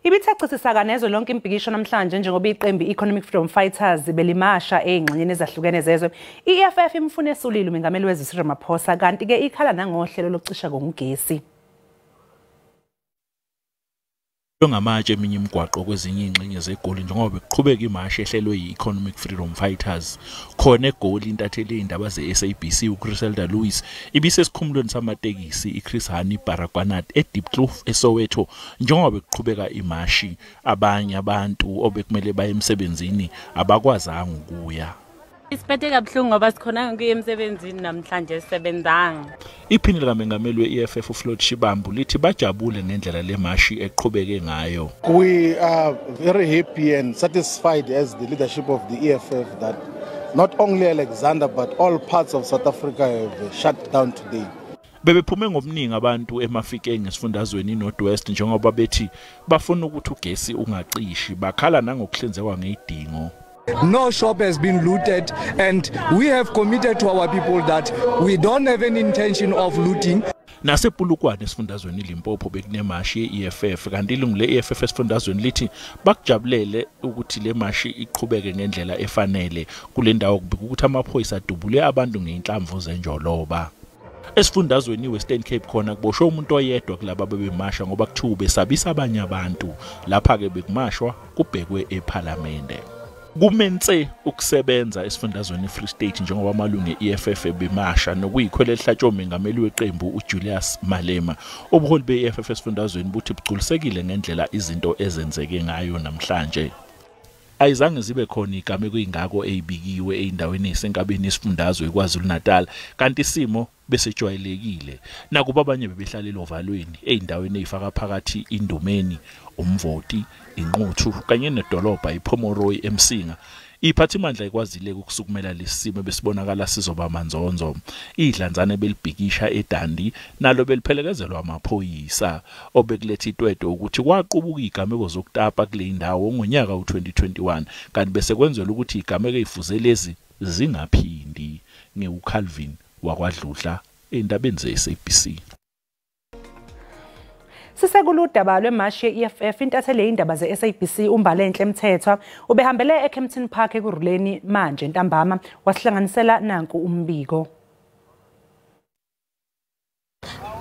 Ibithachisisa nezwe lonke impikisho namhlanje njengoba iqembu i-Economic Freedom Fighters belimasha eyingxenyeni ezahlukene zezwe. I-EFF imfune esulile umengameli wezwe Cyril Ramaphosa kanti-ke ikhala nangohlelo lokucisha kogesi. Ngamatshe eminye imigwaqo kwezinye ingxenye zeGoli njengoba bekuqhubeka imashi ehlelwe yi-Economic Freedom Fighters. Khona eGoli intatheli yezindaba ze-SABC uChriselda Lewis ibisesikhumulweni samatekisi iChris Hani Baragwanath eDiepkloof eSoweto njengoba bekuqhubeka imashi. Abanye abantu obekumele baye emsebenzini abakwazanga ukuya. Isiphethe kabuhlungu ngoba sikhona ukuya emsebenzini namhlanje sisebenzanga. Iphini likamengameli we-EFF uFloyd Shibambu lithi bajabule ngendlela le mashi eqhubeke ngayo. We are very happy and satisfied as the leadership of the EFF that not only Alexander but all parts of South Africa have shut down today. Bebephume ngobuningi abantu eMafikeng esifundazweni iNorth West njengoba bethi bafuna ukuthi ugesi ungacishi, bakhala nangokuhlinzekwa ngezidingo. No shop has been looted, and we have committed to our people that we don't have any intention of looting. NasePolokwane esifundazweni iLimpopo bekunemashi ye-EFF kanti ilungu le-EFF esifundazweni lithi bakujabulele ukuthi le mashi iqhubeke ngendlela efanele. Kule ndawo kubika ukuthi amaphoyisa adubule abantu ngey'nhlamvu zenjoloba. Esifundazweni iWestern Cape khona kuboshwe umuntu oyedwa kulaba bebemasha ngoba kuthiwa besabisa abanye abantu. Lapha-ke bekumashwa kubhekwe ePhalamende. Kumense ukusebenza esifundazweni iFree State njengoba amalungu e-EFF bemasha nokuyikhwela elihlatshwe umengameli weqembu uJulius Malema. Ubuholi be-EFF esifundazweni buthi bugculisekile ngendlela izinto ezenzeke ngayo namhlanje. Ayizange zibe khona igameko ey'ngako ey'bikiwe ey'ndaweni ey'senkabeni yesifundazwe iKwaZulu-Natal kanti isimo besejwayelekile. Nakuba abanye bebehlalela ovalweni ey'ndaweni ey'faka phakathi iNdumeni, uMvoti, iNquthu kanye nedolobha iPomeroy eMsinga. Iphathimandla ikwazile ukusukumela lesimo besibonakala sizoba manzonzo. Idlanzane belibhikisha eDundee nalo beliphelekezelwa amaphoyisa obekuletha itwetwe ukuthi kwaqubuka igameko zokutapa kule ndawo ngonyaka u2021 kanti bese kwenzelwa ukuthi igameko ezifuze lezi zingaphindi. NgewuCalvin wakwaDludla endabeni ze-SABC. Sisekuludaba lwemashi ye-EFF, intatheli yezindaba ze-SABC uMbalenhle Mthethwa ubehambele eKempton Park eKurhuleni manje ntambama wasihlanganisela nanku umbiko.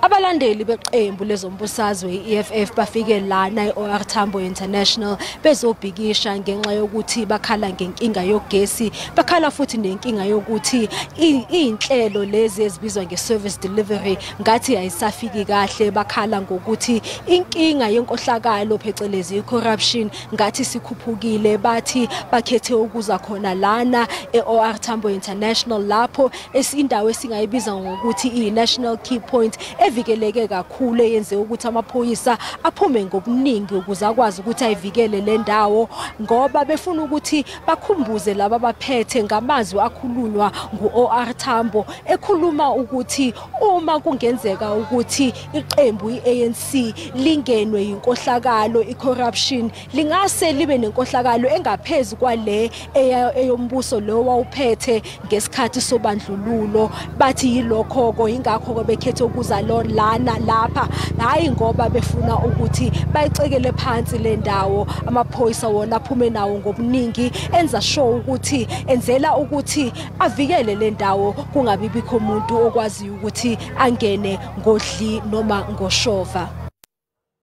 Abalandeli beqembu lezombusazwe i-EFF bafike lana e-OR Tambo International bezobhikisha ngenxa yokuthi bakhala ngenkinga yogesi, bakhala futhi nenkinga yokuthi iy'nhlelo lezi ezibizwa nge-service delivery ngathi ayisafiki kahle. Bakhala ngokuthi inkinga yenkohlakalo phecelezi i-corruption ngathi sikhuphukile. Bathi bakhethe ukuza khona lana e-OR Tambo International lapho indawo esingayibiza ngokuthi i-National Key Point evikeleke kakhulu, eyenze ukuthi amaphoyisa aphume ngobuningi ukuze akwazi ukuthi ayivikele le ndawo, ngoba befuna ukuthi bakhumbuze laba abaphethe ngamazwi akhulunywa ngu-OR Tambo ekhuluma ukuthi uma kungenzeka ukuthi iqembu i-ANC lingenwe yinkohlakalo i-corruption, lingase libe nenkohlakalo engaphezu kwale eyombuso lo wawuphethe ngesikhathi sobandlululo. Bathi yilokho-ko yingakho-ko bekhethe ukuza lana lapha, hayi ngoba befuna ukuthi bayicekele phansi le ndawo. Amaphoyisa wona aphume nawo ngobuningi enza sure ukuthi enzela ukuthi avikele le ndawo kungabi bikho umuntu okwaziyo ukuthi angene ngodli noma ngoshova.